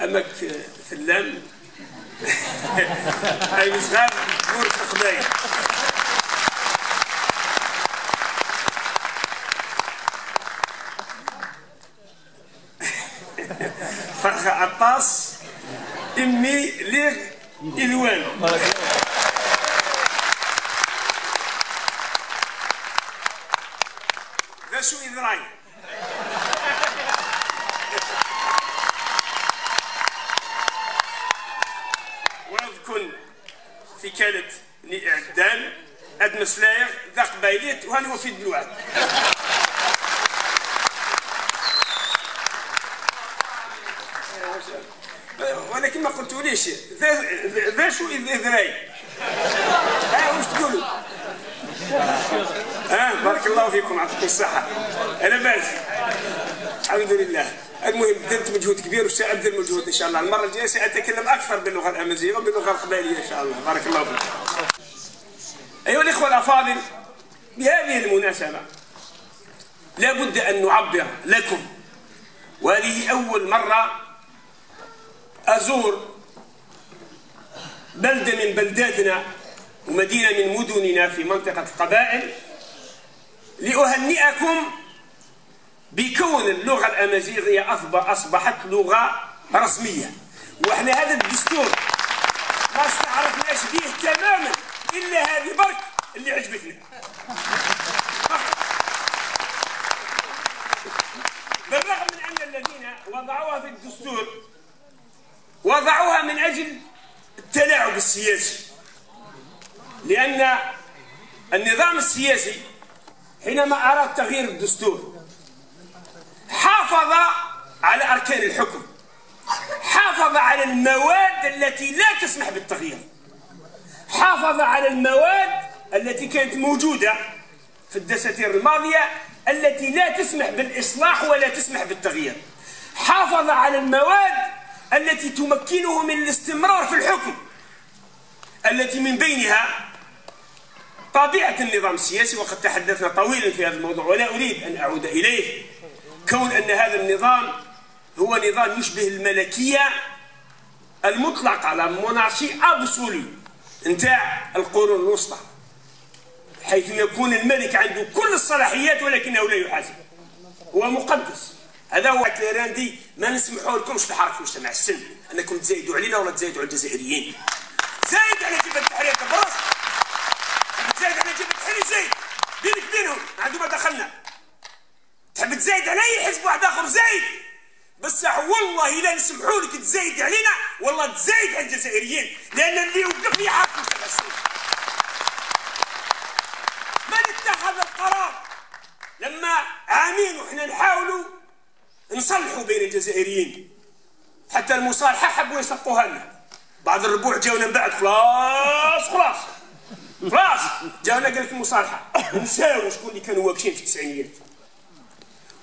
امك فلان اي صغار مورة القبايل. فرخة عطاس امي ليغ الوان. ذا شو إذراي وأذكن في كالة ني إعدام أد مسلايغ ذا قبايليت وهاني وفيد بالوعد. ولكن ما قلتوليش ذا شو إذراي، ها واش تقولوا؟ بارك الله فيكم، يعطيكم الصحة. أنا باز الحمد لله. المهم بذلت مجهود كبير وسأبذل مجهود إن شاء الله. المرة الجاية سأتكلم أكثر باللغة الأمازيغية وباللغة القبائلية إن شاء الله. بارك الله فيكم. أيها الإخوة الأفاضل، بهذه المناسبة لا بد أن نعبر لكم، وهذه أول مرة أزور بلدة من بلداتنا ومدينة من مدننا في منطقة القبائل، لأهنئكم بكون اللغة الأمازيغية أصبحت لغة رسمية. وإحنا هذا الدستور ما استعرفناش به تماما إلا هذه برك اللي عجبتنا. بالرغم من أن الذين وضعوها في الدستور وضعوها من أجل التلاعب السياسي، لأن النظام السياسي حينما أراد تغيير الدستور حافظ على أركان الحكم، حافظ على المواد التي لا تسمح بالتغيير، حافظ على المواد التي كانت موجودة في الدساتير الماضية التي لا تسمح بالإصلاح ولا تسمح بالتغيير، حافظ على المواد التي تمكنه من الاستمرار في الحكم، التي من بينها طبيعة النظام السياسي، وقد تحدثنا طويلا في هذا الموضوع ولا أريد أن أعود إليه. كون أن هذا النظام هو نظام يشبه الملكية المطلقة، la monarchie absolue نتاع القرون الوسطى، حيث يكون الملك عنده كل الصلاحيات ولكنه لا يحاسب، هو مقدس. هذا هو الراندي. ما نسمحوا لكمش في حركة مجتمع السلم أنكم تزايدوا علينا ولا تزايدوا على الجزائريين. زايد على جبهة التحرير براس، تزايد على جبهة التحرير، زايد بينك بينهم عندما دخلنا. تحب تزايد على اي حزب واحد اخر زايد، بصح والله لا نسمحوا لك تزايد علينا والله تزايد على الجزائريين، لان اللي وقف لي حركة مجتمع السلم. من اتخذ القرار لما عامين وحنا نحاولوا نصلحوا بين الجزائريين، حتى المصالحة حبوا يسقوها لنا. بعض الربوع جاونا من بعد خلاص خلاص خلاص جاونا قال لك المصالحة. نساو شكون اللي كانوا واقفين في التسعينيات،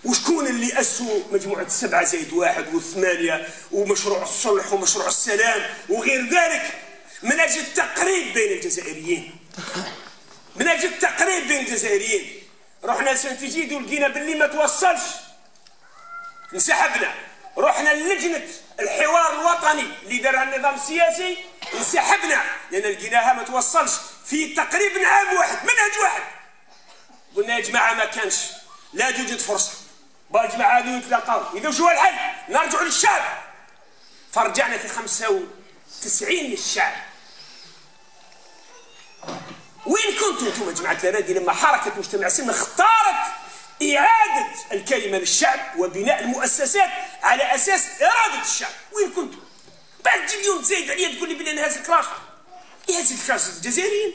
وشكون اللي أسوا مجموعة 7+1 و8 ومشروع الصلح ومشروع السلام وغير ذلك، من أجل التقريب بين الجزائريين، من أجل التقريب بين الجزائريين. رحنا سنتجيد ولقينا باللي ما توصلش، انسحبنا. رحنا للجنة الحوار الوطني اللي دارها النظام السياسي، انسحبنا لأن لقيناها ما توصلش في تقريبا عام واحد، منهج واحد. قلنا يا جماعة ما كانش، لا توجد فرصة، با الجماعة هذو يتلاقاو، إذا شو الحل؟ نرجعوا للشعب. فرجعنا في 95 للشعب. وين كنتوا انتم يا جماعة الأراضي لما حركة مجتمع السلم اختارت إعادة الكلمة للشعب وبناء المؤسسات على أساس إرادة الشعب؟ وين كنتوا؟ بعد تجي اليوم تزايد عليا تقول لي بلي أنا هاز ال clash. يهز ال clash الجزائريين.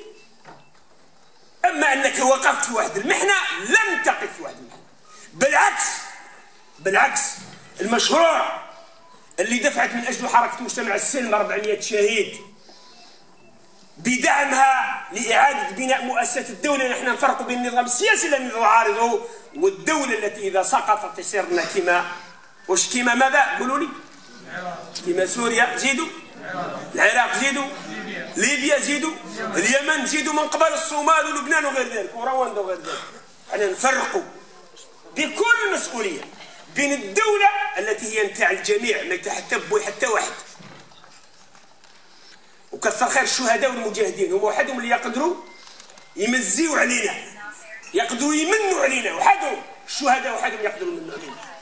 أما أنك وقفت في واحد المحنة، لم تقف في واحد المحنة، بالعكس بالعكس. المشروع اللي دفعت من أجله حركة مجتمع السلم 400 شهيد بدعمها لإعادة بناء مؤسسات الدولة، نحن نفرق بين النظام السياسي الذي نعارضه والدولة التي إذا سقطت تصيرنا كما واش كما ماذا؟ قولوا لي، كما سوريا زيدوا، العراق زيدوا، ليبيا زيدوا، اليمن زيدوا، من قبل الصومال ولبنان وغير ذلك ورواندا وغير ذلك. احنا نفرقوا بكل مسؤولية بين الدولة التي هي نتاع الجميع، ما تحتبوا حتى واحد. وكثر خير الشهداء والمجاهدين، هم وحدهم اللي يقدروا يمزيوا علينا، يقدروا يمنوا علينا وحدهم، الشهداء وحدهم يقدروا يمنوا علينا.